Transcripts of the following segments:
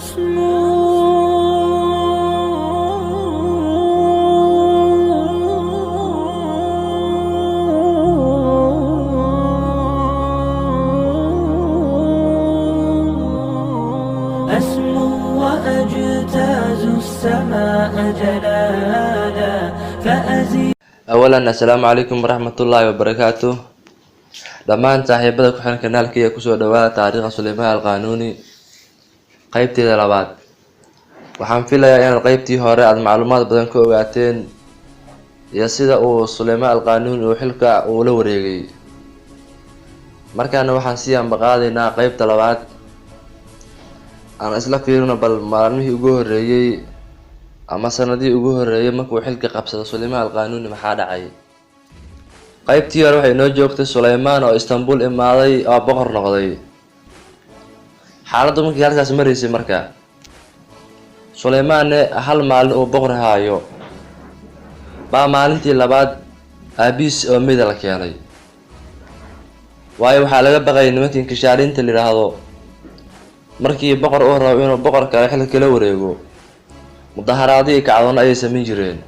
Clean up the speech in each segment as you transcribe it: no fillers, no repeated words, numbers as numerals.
أسمو وأجتاز السماء جلالا فأزيد. Awalan, assalaamu calaykum waraxmatullaahi wabarakaatu. Dhammaan saaxiibada ku xiran kanaalkaiya, kusoo dhawaada taariikhda Suleymaan Alqanuuni, qeybteeda labaad. Waxaan filayaa inaad qeybtii hore aada macluumaad badan ka ogaateen iyo sida uu Suleymaan Alqanuuni uu xilka uula wareegay. Markaana waxaan sii ambaqaadaynaa qeybta labaad. Aan isla fiirino bal maalmihii ugu horreeyey ama sanadihii ugu horreeyay markuu xilka qabsado Suleymaan Alqanuuni, maxaa dhacay? Qeybtii hore waxay inoo joogtay Suleymaan oo Istanbul imaaday oo boqor noqday. Xaaladdu markii halkaas maraysay, marka Suleymaanne hal maalin uu boqor haayo baa maalintii labaad aabiis oo meyda la keenay, waayo waxaa laga baqayay nimankii inkishaariinta la yidhaahdo, markii boqor uu rabo inuu boqor kale xilka kala wareego, mudaharaadyo iyo kacdoonno ayay samayn jireen.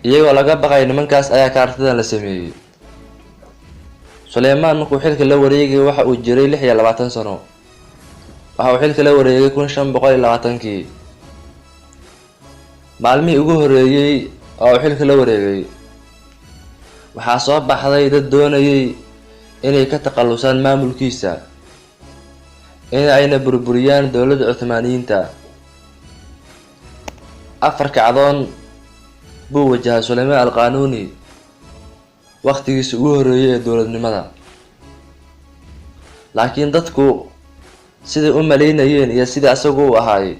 Iyagoo laga baqay nimankaas ayaa kaartidan la sameeyey. Suleymaan markuu xilka la wareegay waxa uu jiray 26 sano. Waxa uu xilka la wareegay 1520-kii. Maalmihii ugu horreeyey oo uu xilka la wareegay waxaa soo baxday dad doonayay inay ka takhalusaan maamulkiisa, in ayna burburiyaan dowladda Cuthmaaniyiinta. Afar kacdoon buu wajahay Suleymaan Alqanuuni waqtigiisa ugu horreeyay ee dowladnimada, laakiin dadku siday u malaynayeen iyo sidai asagu u ahaay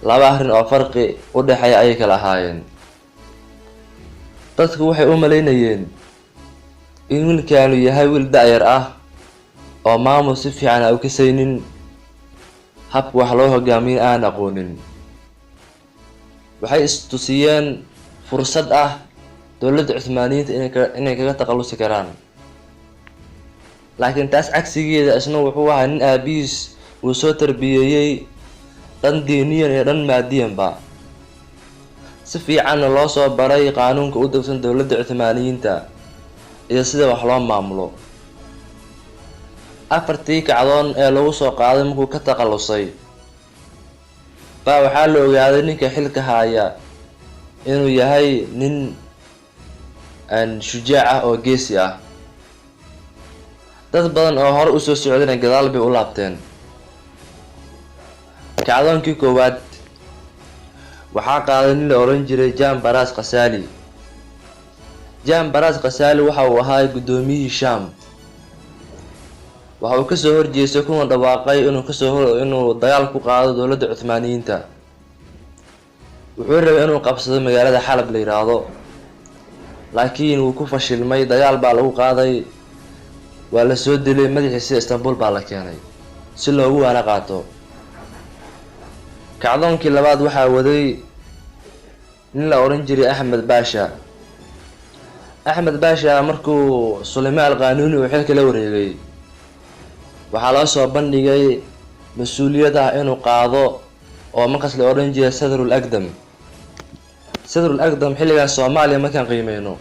laba arrin oo farqi u dhexeeya ayay kala ahaayeen. Dadku waxay u malaynayeen in wiilkaanu yahay wiil da-yar ah oo maamul si fiican a u kasaynin, habka wax loo hogaamiyo aan aqoonin. Waxay istusiyeen fursad ah dowladda Cuthmaaniyiinta inay kaga takhalusi karaan, laakiin taas cagsigeeda isna wuxuu ahaa nin aabihiis uu soo tarbiyeeyey dhan diiniyan iyo dhan maadiyanba, si fiicanna loo soo baray qaanuunka u degsan dowladda Cuthmaaniyiinta iyo sida wax loo maamulo. Afartii kacdoon ee lagu soo qaaday markuu ka takhalusay baa waxaa la ogaaday ninka xilka haaya inuu yahay nin shujaac ah oo geesi ah. Dad badan oo hore usoo socdayna gadaal bay u laabteen. Kacdoonkii koowaad waxaa qaaday nin la oran jiray Jan Baras Khasali. Jan Baras Khasali waxa uu ahaa guddoomiyihii Sham. Waxa uu kasoo horjeestay kuna dhawaaqay inuu kasoo inuu dagaal ku qaado dowladda Cuthmaaniyiinta. Wuxuu rabay inuu qabsado magaalada Xalab la yidhaahdo, laakiin wuu ku fashilmay. Dagaal baa lagu qaaday, waa la soo dilay, madaxiisa Istanbul baa la keenay si loogu waana qaato. Kacdoonkii labaad waxaa waday nin la oran jiray Axmed Baasha. Axmed Baasha markuu Suleymaan Alqanuuni uu xilka la wareegay waxaa loo soo bandhigay mas-uuliyad ah inuu qaado, oo markaas la odhan jiray Sadrul Agdam. Sadrul Agdam xilligan Soomaaliya markaan qiimeyno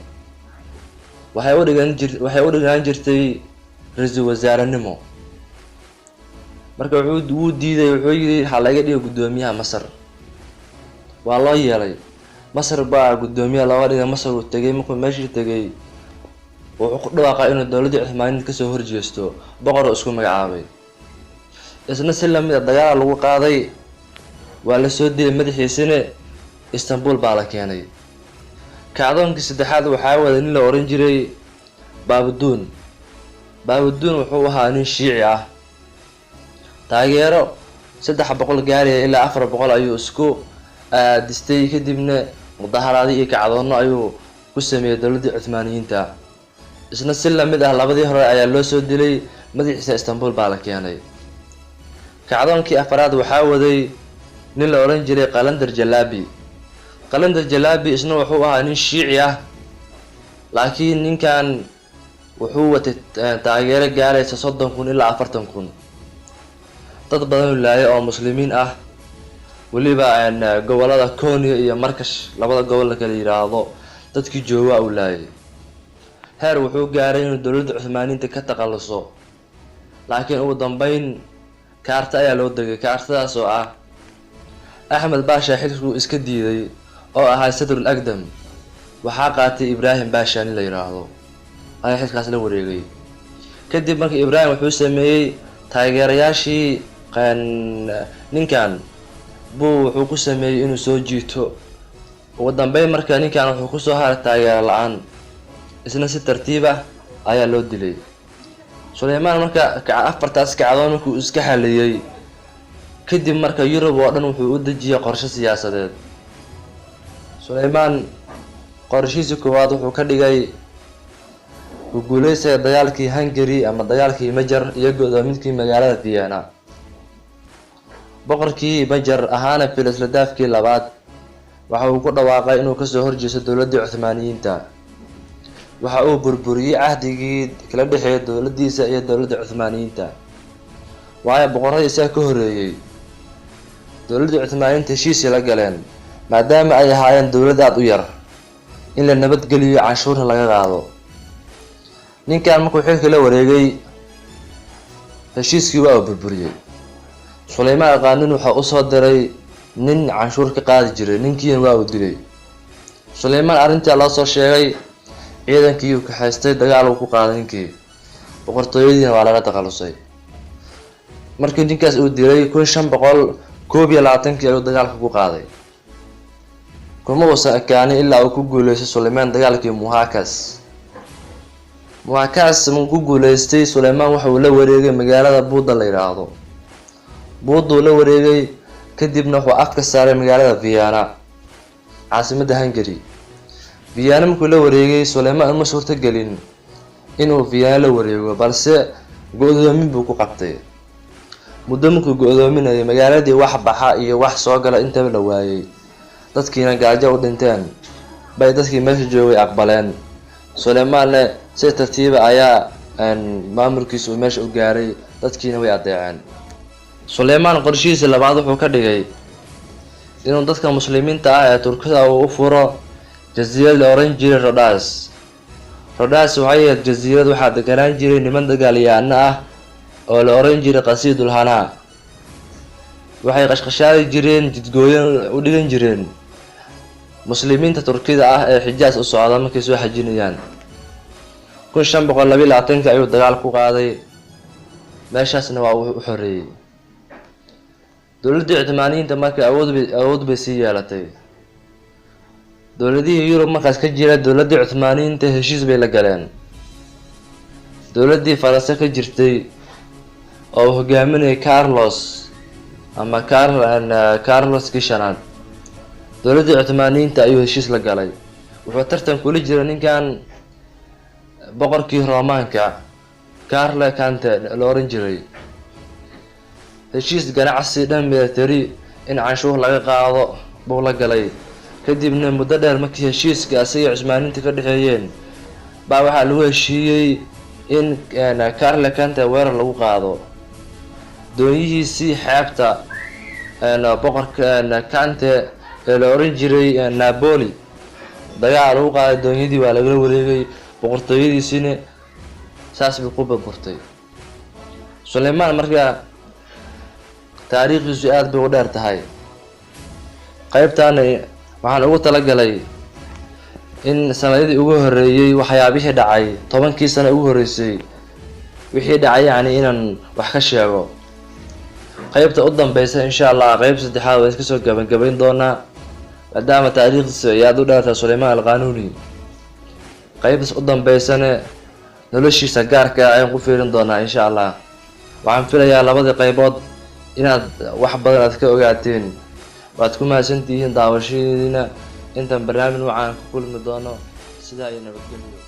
waxay u dhigaan jirtay ra-iisul wasaarenimo. Marka wuxuu wuu diiday, wuxuu yidhi waxaa laga dhigay guddoomiyaha Masar. Waa loo yeelay, Masar baa guddoomiyaha looga dhigay. Masar uu tegay. Markuu meeshii tegay wuxuu ku dhawaaqay inuu dowladdii Cuthmaaniyiinta kasoo horjeesto, boqor oo isku magacaabay. Isna si lamid a dagaala lagu qaaday, waa la soo dilay, madaxiisina Istanbul baa la keenay. Kacdoonkii saddexaad waxaa waday nin la oran jiray Baabuduun. Baabuduun wuxuu ahaa nin Shiici ah. Taageero 300 gaaraya ilaa 400 ayuu isku aadistay, kadibna mudaharaadyo iyo kacdoonno ayuu ku sameeyey dowladdii Cuthmaaniyiinta. Isna si lamid ah labadii hore ayaa loo soo dilay, madaxiisa Istanbul baa la keenay. Kacdoonkii afaraad waxaa waday nin la odhan jiray Qalandar Jalaabi. Qalandar Jalaabi isna wuxuu ahaa nin Shiici ah, laakiin ninkan wuxuu watay taageero gaaraysa 30,000 ilaa 40,000. Dad badan uu laayay oo muslimiin ah, weliba gobolada Konya iyo Markash, labada gobol la kala yiraahdo, dadkii jooga uu laayay. Heer wuxuu gaaray inuu dowladda Cuthmaaniyiinta ka takhaluso, laakiin ugu dambeyn kaarta ayaa loo degay. Kaartadaas oo ah Axmed Baasha xilkuu iska diiday oo ahaa Sadrul Agdam, waxaa qaatay Ibraahim Baasha nin la yiraahdo ayaa xilkaas la wareegay. Kadib markii Ibraahim wuxuu sameeyey taageerayaashii ninkan buu wuxuu ku sameeyey inuu soo jiito. Ugu dambeyn marka ninkan wuxuu kusoo haray taageero la-aan, isna si tartiib ah ayaa loo dilay. Suleymaan marka afartaas kacdoon markuu iska xaliyey kadib, marka Yurub oo dhan wuxuu u dejiyey qorshe siyaasadeed. Suleymaan qorshihiisa koowaad wuxuu ka dhigay ku guuleysiga dagaalkii Hungary ama dagaalkii Majar iyo go'doominkii magaalada Vienna. Boqorkii Majar ahaana Filosladaafkii labaad waxa uu ku dhawaaqay inuu kasoo horjeesto dowladdii Cuthmaaniyiinta. Waxa uu burburiyey cahdigii kala dhexeeyay dowladdiisa iyo dowladda Cuthmaaniyiinta, waayo boqorradii isaga ka horreeyey dowladdii Cuthmaaniyiinta heshiisii la galeen, maadaama ay ahaayeen dowlad aada u yar, in la nabadgeliyo canshuurna laga qaado. Ninkan markuu xilka la wareegay heshiiskii waa uu burburiyey. Suleymaan Alqaanuuni waxaa usoo diray nin canshuur ka qaadi jiray, ninkiina waa uu dilay. Suleymaan arrintii loo soo sheegay, ciidankii uu kaxaystay dagaal uu ku qaaday ninkii, boqortooyadiina waa laga takhalusay. Markii ninkaas uu dilay 1521-kii ayuu dagaalka ku qaaday. Kuma uusan ekaanin ilaa uu ku guuleystay Suleymaan dagaalkii Muhakas. Muhakas markuu ku guuleystay Suleymaan waxa uu la wareegay magaalada Buuda la yiraahdo. Buuduu la wareegay, kadibna wuxuu afka saaray magaalada Vienna, caasimadda Hungary. Vienna markuu la wareegay Suleymaan uma suurtagelin inuu Vienna la wareego, balse go-doomin buu ku qabtay. Muddo markuu go-doominayay magaaladii wax baxa iyo wax soo gala intaba la waayay, dadkiina gaajo u dhinteen, bay dadkii meesha joogay aqbaleen. Suleymaanne si tartiiba ayaa maamulkiisa uu meesha u gaaray, dadkiina way adeeceen. Suleymaan qorshihiisa labaad wuxuu ka dhigay inuu dadka muslimiinta ah ee Turkida uu u furo jasiirad la oran jiray Rodas. Rodas waxay ahayd jasiirad waxaa deganaan jiray niman dagaalyahanno ah oo la oran jiray Qasiidul Hanaa. Waxay qashqashaadi jireen, jidgooyin u dhigan jireen muslimiinta Turkida ah ee Xijaas u socda markay soo xajinayaan. 1522-kii ayuu dagaal ku qaaday, meeshaasna waa uu u xoreeyey. Dowladdii Cuthmaaniyiinta markay awood bay sii yeelatay. Dowladihii Yurub markaas ka jira dowladdii Cuthmaaniyiinta heshiis bay la galeen. Dowladdii Faranse ka jirtay oo uu hogaaminayay Carlos ama Carloskii shanaad, dowladdii Cuthmaaniyiinta ayuu heshiis la galay. Wuxuu tartan kula jiray ninkan boqorkii Roomaanka Carle Cante la oran jiray. Heshiis ganacsi dhan military in canshuur laga qaado buu la galay. Kadibna muddo dheer markii heshiiska asaga Cusmaaniyiinta ka dhexeeyeen baa waxaa lagu heshiiyey in Carle Cante weerar lagu qaado. Doonyihiisii xeebta boqorka Cante ee la oran jiray Napoli dagaal lagu qaaday, doonyadii waa lagala wareegay, boqortooyadiisiina saas bay ku burburtay. Suleymaan marka taariikhdiisu aad bay u dheer tahay. Qaybtaana waxaan ugu talagalay in sanadihii ugu horreeyey waxyaabihii dhacay, 10kii sano ugu horreysay wixii dhacay, yacni inaan wax ka sheego. Qaybta u dambeysa insha Allah qayb saddexaad waan iska soo gabagabayn doonaa, maadaama taariikhdiisu ay aada u dheertahay Suleymaan Alqaanuuni. Qaybtaas u dambeysana noloshiisa gaarka ah ayaan ku fiirin doonaa insha Allah. Waxaan filayaa labadii qaybood inaad wax badan aad ka ogaateen. Waad ku mahadsantihiin daawashadiina. Intaan barnaamij noocan ku kulmi doono, sidaa iyo nabadgelyo.